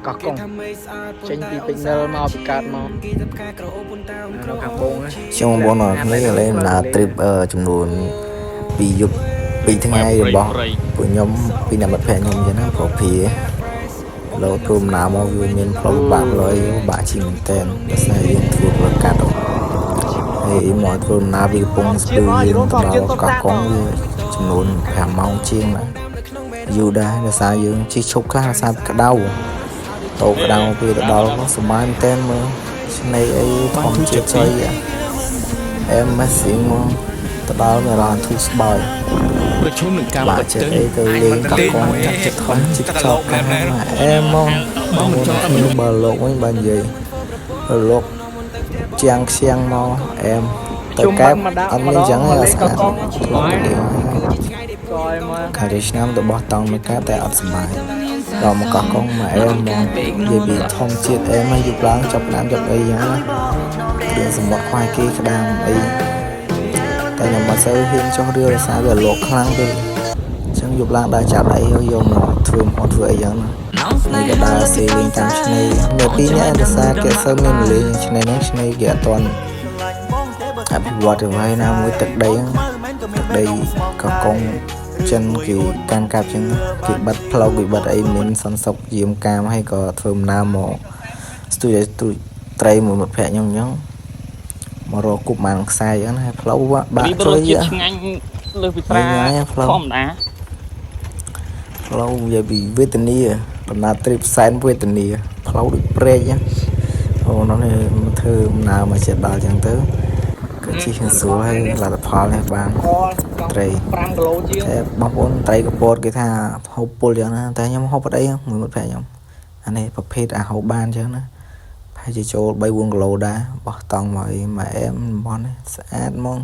កោះកុងចេញពីពេជ្រនិលមកពីកើតមកនៅខាងបងណា ខ្ញុំបងប្អូនអរគ្នាឥឡូវដំណើរ trip ចំនួន2យប់2ថ្ងៃរបស់ពួកខ្ញុំពីអ្នកមិត្តភក្តិខ្ញុំអញ្ចឹងណាប្រុសភាលោកធ្វើដំណើរមកវាមានផ្លូវពិបាកផ្លូវអីពិបាកជាងមែនតើដោយសារយើងធ្វើផ្លូវកាត់ហើយមកធ្វើដំណើរពីកំពង់ស្ពឺយើងទៅដល់កោះកុងវាចំនួន5ម៉ោងជាងណាយូរដែរដោយសារយើងជិះឈប់ខ្លះដោយសារក្តៅតោក្តៅពេលទៅដល់មកសប្បាយមែនតើមើលឆ្នៃអីធម្មជាតិចុយ amazing មកទៅដល់មានអារម្មណ៍ធូរស្បើយ ប្រឈមនឹងការ បាក់ បិទ ចិត្តអីទៅលេងកោះកុងកាត់ចិត្តធំចិត្តចោលកាអែមមកបងប្អូនគ្នាបើលោកវិញបើនិយាយលោកជាងខ្សៀងមកអែមទៅកែបអត់មានអញ្ចឹងទេអត់ស្អាតធ្លាប់ទៅលេង កយមក ខាងឆ្នាំទៅបោះតង់មកកែបតែអត់សប្បាយដល់មកកោះកុងមកអែមមកនិយាយពីធំជាតិអែមហើយយប់ឡើងចាប់ក្តាមចាប់អីអញ្ចឹងណាគ្រឿងសមុទ្រខ្វាយគេក្តាមអី តែខ្ញុំអត់សូវហ៊ានចុះរឿរសារវាលោកខ្លាំងពេកអញ្ចឹងយប់ឡើងដើរចាប់ដៃយកមកធ្វើមកធ្វើអីចឹងណាហើយក៏ដើរសេលេងតាមឆ្នេរនៅពីនេះអន្តសារគេអត់សូវមានលេងឆ្នេរហ្នឹងឆ្នេរគេអត់ទាន់អភិវឌ្ឍអ្វីណាមួយទឹកដីហ្នឹងទឹកដីកោះកុងចិនគេកាន់កាប់ចឹងគេបិទផ្លូវគេបិទអីមានសន្តិសុខយាមកាមហើយក៏ធ្វើដំណើរមកស្ទូចទូចត្រីមួយមិត្តភក្តិខ្ញុំអញ្ចឹងមករកគប់បានខ្សែអញ្ចឹងណាហើយផ្លូវបាក់ រីប ជួយ រសជាតិឆ្ងាញ់លើសពីត្រា ញ៉ាំផ្លូវ ធម្មតា ផ្លូវនិយាយពីវេទនាដំណើរទ្រីបសែនវេទនាផ្លូវដូចព្រែកហ្នឹងអូនោះនេះមកធ្វើដំណើរមកចិត្តដល់អញ្ចឹងទៅក៏ជិះស្រួលហើយលទ្ធផលនេះបានត្រី 5គីឡូជាង តែបងប្អូនត្រីកពតគេថាហូបពុលយ៉ាងណាតែខ្ញុំហូបអត់អីមួយមិត្តភក្តិខ្ញុំអានេះប្រភេទអាហូបបានអញ្ចឹងណាប្រហែលជាចូល3 4គីឡូដែរបោះតង់មកអីមកអែមតំបន់នេះស្អាតហ្មង